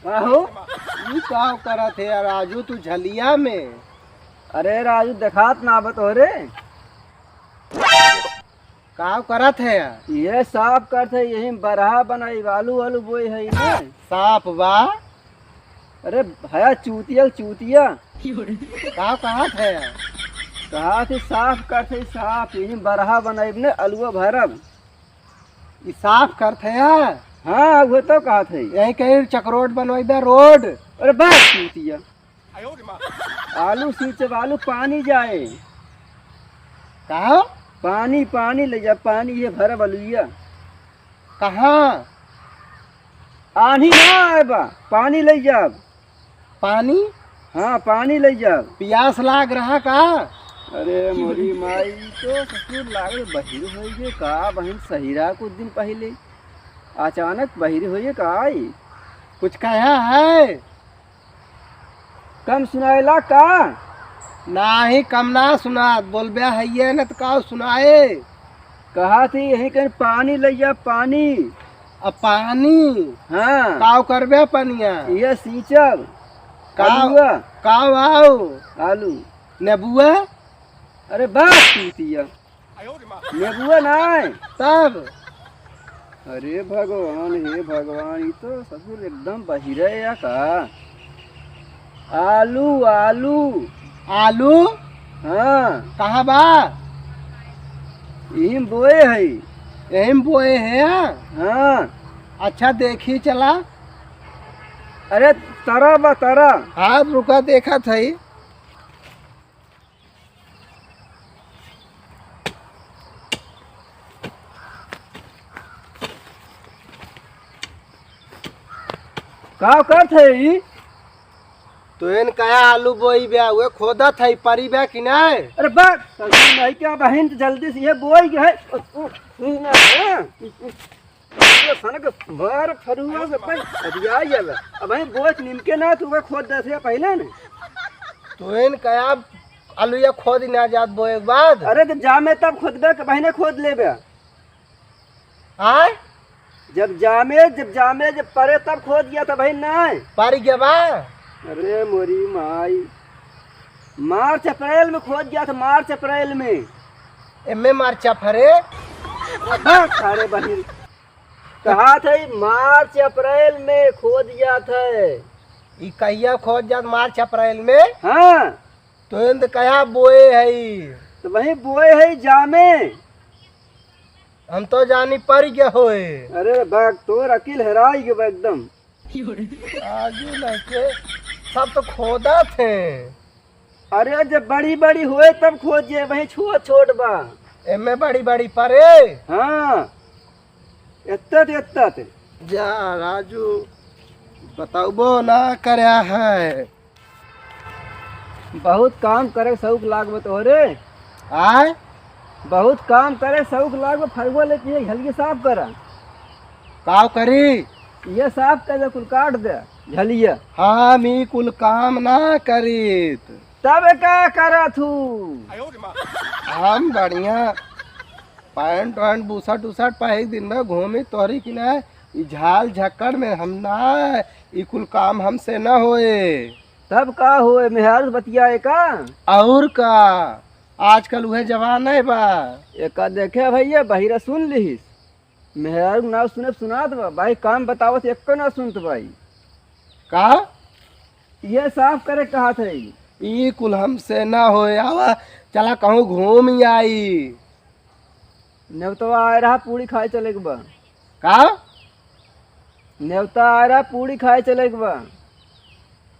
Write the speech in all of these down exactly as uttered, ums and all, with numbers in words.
का हो? ई का करत है यार राजू तू झलिया में? अरे राजू देखात ना बा तोहरे। का करत है यार? ये साफ करत है, यही बरहा बनाई, आलू आलू बोई है इने। साफ बा? अरे भया चूतिया चूतिया। का कहत है यार? कहा थी साफ करत है, साफ, यही बरहा बनाई ने अलुआ भरब। ई साफ करत है यार? हाँ, वो तो कहत है। यही कहीं चकरोट बनवाई बा रोड। अरे बस चूतिया। आलू सींचब, आलू पानी जाए। कहा? पानी, पानी ले जा, पानी ये भरब अलुइया। कहाँ? आन्ही ना आए बा, पानी ले जाब। पानी? हाँ, पानी ले जाब। पियास लाग रहा का? अरे मोरी माई, ई तो ससुर लागल बहिर होइगे का बहिन सहिरा कुछ दिन पहिले। अचानक बहिर होइगे का आई? कुछ कहा है? कम सुनाएला का? नाही, कम ना सुनात, बोलबे हइये न त का सुनाए? कहा थी यही कहीं पानी लइया, पानी। अब पानी? हाँ। काव करबे पनिया? ये सींचब। काव, अलुआ। काव आओ? आलू। नेबुआ? अरे बस पीतिया। नेबुआ नाय। तब? अरे भगवान, हे भगवान, ई तो ससुर एकदम बहिरे या का? आलू, आलू। आलू? हाँ। कहाँ बा? यही बोए है। यही बोए है? हाँ। अच्छा, देखी चला। अरे, तरा बा, तरा। हाँ, रुका, देखत है। का करत है ई? तो एन कहा आलू बोई बे, उहे खोदत है, परी बे कि नहीं? अरे बा, ससुर नहीं क्या बहिन, तो जल्दी से ये बोई के है। उ, उ, उ, ना, हाँ। ये सनक मार फरुआ से भाई, अरे आ ये ले। अब भाई बोच निमके ना, तू खोद दे से पहिले ने। तो एन कहा आलू ये खोद ना जात बोए के बाद? अरे जब जामे तब खोदबे के बहिने खोद लेबे। आय? जब जामे, जब जामे, जब परे तब खोद गया था भाई ना। परी गया बा? अरे मोरी माई, मार्च अप्रैल में खोद गया था, मार्च अप्रैल में। एमे मार्च फरे? बस, अरे बहिर। कहा थे, मार्च अप्रैल में खोद जात है। ई कहिया खोद जात, मार्च अप्रैल में? हाँ। तो एन त कहा बोए है? तो वही बोए है जामे। हम तो जानी परी गया होए। अरे बाग तोर अकिल हेराई गए बा एकदम। आजू लइके सब तो खोदत है। अरे, जब बड़ी-बड़ी होए, तब खोजे, वहीं छोट-छोट बा। एमे बड़ी-बड़ी परे। हाँ, एत्तत, एत्तत। जा, राजू, बतउबो ना करया है। बहुत काम करे शौक लाग बा तोहरे। आय? बहुत काम करे शौक लाग बा, फरुआ लेके ये झलिया साफ करा। काव करी? ये साफ कर दे, कुल काट दे, झलिया। हम ई कुल काम ना करीत। तब का करत हू? हम बढ़िया पैंट वैंट बुसट उसट पहिर दिन भर घूमी तोहरी कि ना, ई झाल झक्कड़ में हम ना, ई कुल काम हमसे ना होए। तब का होए, मेहरारू से बतियाए का? और का, आजकल उहे जमाना है बा। एका देखे भैया, बहिरा सुन लिहिस। मेहरारू के नाव सुने सुनात बा, भाई काम बतावत एको ना सुनत भाई। का? ये साफ करे कहा थे। ई कुल हमसे ना होए, आवा चला कहूँ घूम आई। नेवतवा आए रहा, पूड़ी खाए चले के बा। का? नेवता आए रहा, पूड़ी खाए चले के बा।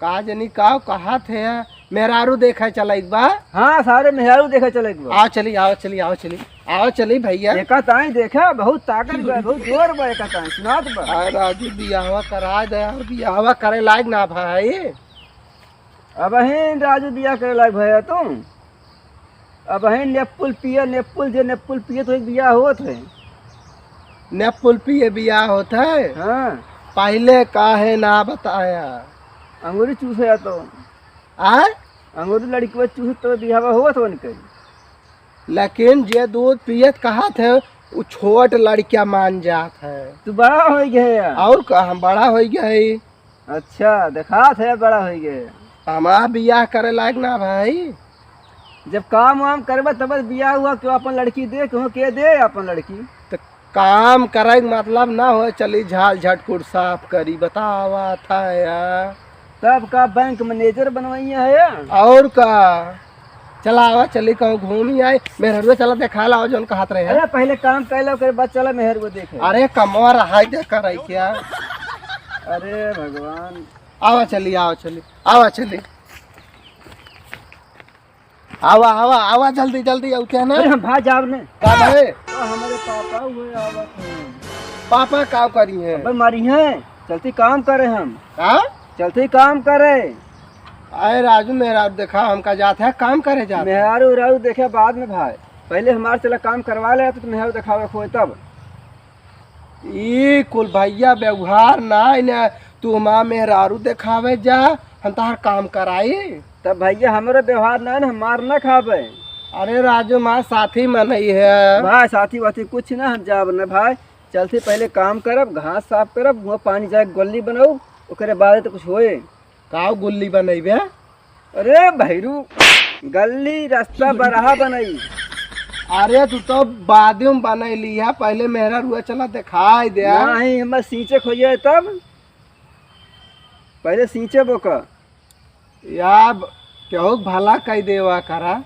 का जनी का कहा थे, मेहरारू देखे चले के बा? हाँ, सारे मेहरारू देखे चले के बा। आओ चली, आओ चली, आओ चली, आओ चली भैया। एका ताई देखा, बहुत ताकत बा, बहुत जोर बा एका ताई, सुनात बा। अरे राजू, बियाहवा करा दे यार, बियाहवा करे लायक ना भाई। अबहिन राजू बियाह करे लायक भया तू। अबहिन नेप्पुल पिया, नेप्पुल जे नेप्पुल पिए तो एक बियाह होत है। नेप्पुल पिए बियाह होत है? हाँ। पहिले काहे ना बताया? अंगूरी चूसे या तो। आय? अंगूरी लड़कवा चूसे तो बियाह होत बन के। लेकिन जे दूध पियत कहत है, उ छोट लड़किया मान जात है। तू बड़ा होइ गए यार। और का, हम बड़ा होइ गए। अच्छा, देखात है बड़ा होइ गए। हमार बियाह करे लायक ना भाई। जब काम वाम करबे तब बियाह हुआ, क्यों अपन लड़की दे, क्यों के दे अपन लड़की? तो काम करे के मतलब ना हो, चली झाल झटकुट साफ करी, बतावा था यार। तब का बैंक मैनेजर बनवाइए है? और का, चला आवा, चली कहूँ घूमी आई, मेहरुआ चला देखा लाओ जौन कहत रहे हैं। अरे पहले काम कर लो, ओकरे बाद चला मेहरुआ देखे। अरे कमवा रहा दे करे क्या? अरे भगवान। आवा चली, आवा चली, आवा चली। आवा, आवा, आवा, जल्दी, जल्दी, आऊ क्या ना? अरे हम भाई जाब ने। का भाई? तो हमारे पापा हुए आवत हैं। पापा का करी हैं? अबे मारी हैं, चलती काम करे हम। हाँ? चलती काम करे। अरे राजू, मेहरारू देखा, हमका जात है काम करे जात है। मेहरारू उहरारू देखे बाद में भाई, पहले हमार चला काम करवा ले, तो मेहरारू देखावे खोए तब। ई कुल भैया व्यवहार ना, इन्हें तू हमार मेहरारू देखावे जा, हम तहार काम कराई। तब भैया हमरो व्यवहार ना, ना, हम मार ना खाबे। अरे राजू, हमार साथी मनई है। भाई साथी वाथी कुछ ना, हम जाब ना भाई, चलती पहले काम करब, घास साफ करब, हुआ पानी जाए गल्ली बनाऊ, ओकरे बाद तो कुछ होए। का गुल्ली बनैबे? अरे भैरू, गल्ली रास्ता बरहा बनई। अरे तू तो बाद में बनैली है, पहले मेहरारुआ चला देखाई दे। नहीं, हमें सींचे खोजे तब, पहले सींचे बोका। यार, केहू के भला कई देवा करा।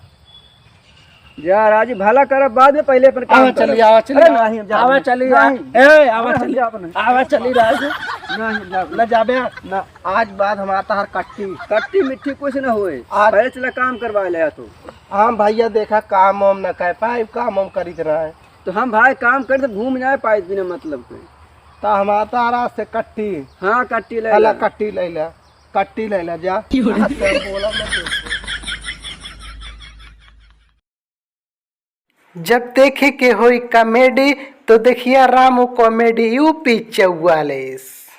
जा राजू, भला करब बाद में, पहले अपन काम आवा चली, करब। आवा चली, अरे आवा, नहीं, हम जाब आवा नहीं। चली, नहीं। ए, आवा अरे हम चली, जाब नहीं। आवा चली राजू। नहीं, हम जाब न नहीं। जाबे? ना। आज बाद हमार तहार कट्टी। कट्टी मिट्टी कुछ न होए। आज पहले चला काम करवा ले तू। हम भैया देखा काम वाम न कर पाए, काम वाम करित रहे। तो हम भाई काम करते घूम जाए पाए बिना मतलब के। तो हमार तहार आज से कट्टी। हाँ, कट्टी ले हला, ला। कट्टी ले ले। कट्टी ले ले जा। आज से बोला मत। जब देखे के होई कॉमेडी तो देखिया रामू कॉमेडी यूपी चौवालीस।